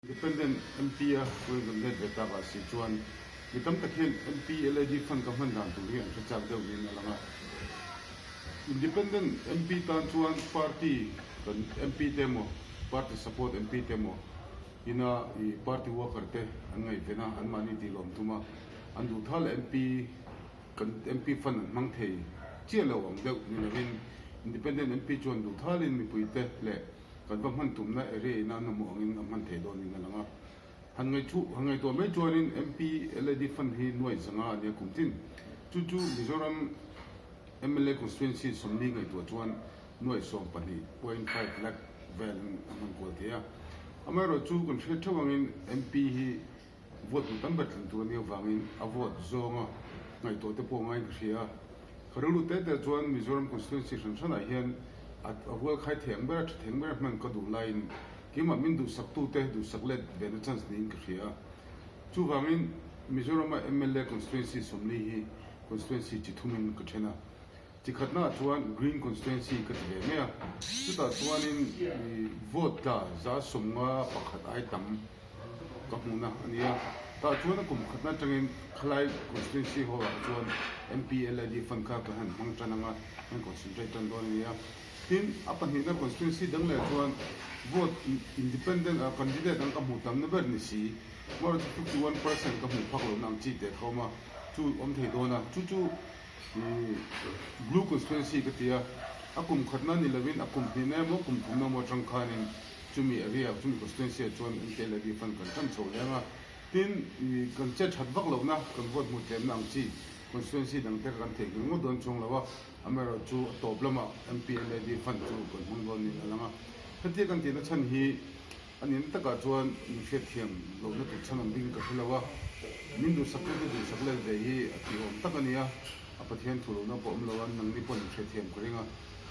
Independent MP a ruin kan let ve tak ah si chuan mi tam tak hian MP LAD fund ka hman dan tur hi an hre chak deuh niin a lang a. Independent MP tan chuan party kan MP te emaw party support MP te emaw ina ih party worker te an ngaihven a, anmahni tih lawm tum a, an duh thal MP kan MP fund an hmang thei chiah lo ang deuh ni lovin Independent MP chuan duh thalin mipui te leh Kan va hman tumna area in a hnamawh angin a hman theih dawnin a lang a. Han ngaihchuh, han ngaihtuah mai chuanin MP LAD Fund hi nuai zanga a nia kum tin. Chu chu Mizoram mla Constituency 40 ngaihtuah chuan nuai 12.5 lakh velin a hman kual thei a. Amaherawhchu kan hriat theuh angin MP hi Vote hmu tam ber tling tur a nih avangin a vote zawnga ngaihtuah te pawh ngaiin ka hria a. Ka rilru te te chuan Mizoram Constituency hran hranah hian a rual khai thei ang ber a tha thei ang ber hman ka duh laiin keimah min duhsaktute duhsak let ve na chance niin ka hria a. Chuvangin Mizorama mla Constituency 40 hi Constituency chi thumin ka then a. Chi khatnaah chuan Green Constituency ka ti ve mai a, chutah chuanin vote tla 51 ai tam ka hmuhna a ni a. Tah chuan a kum khatna atangin khalai Constituency Hall ah chuan MP LID Fund kha kan han hmang tan anga kan concentrate tan dawn a ni a. Tin, a pahnihna Constituency dang leh chuan vote independent a candidate ang ka hmuh tamna ber ni si, amaherawhchu 51% ka hmuh phak lohna ang chi te kha awm a, chu awm thei dawn a, chu chu Blue Constituency ka ti a, a kum khatna ni lovin a kum hnihna emaw kum thumna emaw atang khanin chumi area chumi constituency ah chuan MKLAD fund kan tan chho leng a. Tin, kan che that vak lohna, kan vote hmuh tlemna ang chi constituency dang te kha kan theihnghilh ngawt dawn chuang lo a, amaherawhchu a tawp lamah MPLAD fund chu kan hmang dawn niin a lang a. Hetia kan tihna chhan hi A nihna takah chuan min hriatthiam lohna tur chhan awm ding ka hre lo a, min duhsaktute duhsak let ve hi a tihawm tak a ni a, a Pathian thu lohna pawh awm lo a, nangni pawh min hriatthiam ka ring a.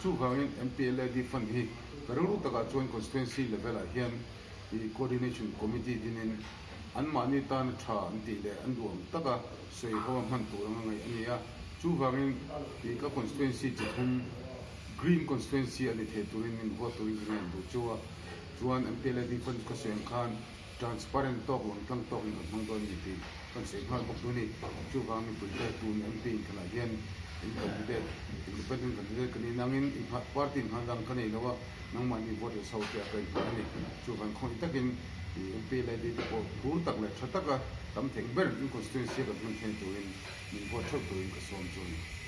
Chuvangin MPLAD fund hi ka rilru takah chuan constituency level ah hian i coordination committee dinin anmahni tana tha an tih leh an duh ang taka sawi ho a hman tur anga ngaih a ni a, chuvangin i ka constituency chi thum green constituency a ni thei turin min vote turin ka ngen duh chu a. Chuan MPLAD fund ka sawi ang khan transparent tawk lang tlang tawkin kan hmang dawn a ni tih kan sawi nghal bawk duh a ni. Chuvang mipuite tun MP inkhelhah hian in candidate, independent candidate ka nih nangin innghat party innghat dang ka nei lo a, nangmahni vote leh chho te a ka innghat a ni. Chuvang khawih takin MPLAD te pawh phur tak leh tha taka tam theng ber in constituency a kan hman thlen turin min vote theuh turin ka sawm chu a ni.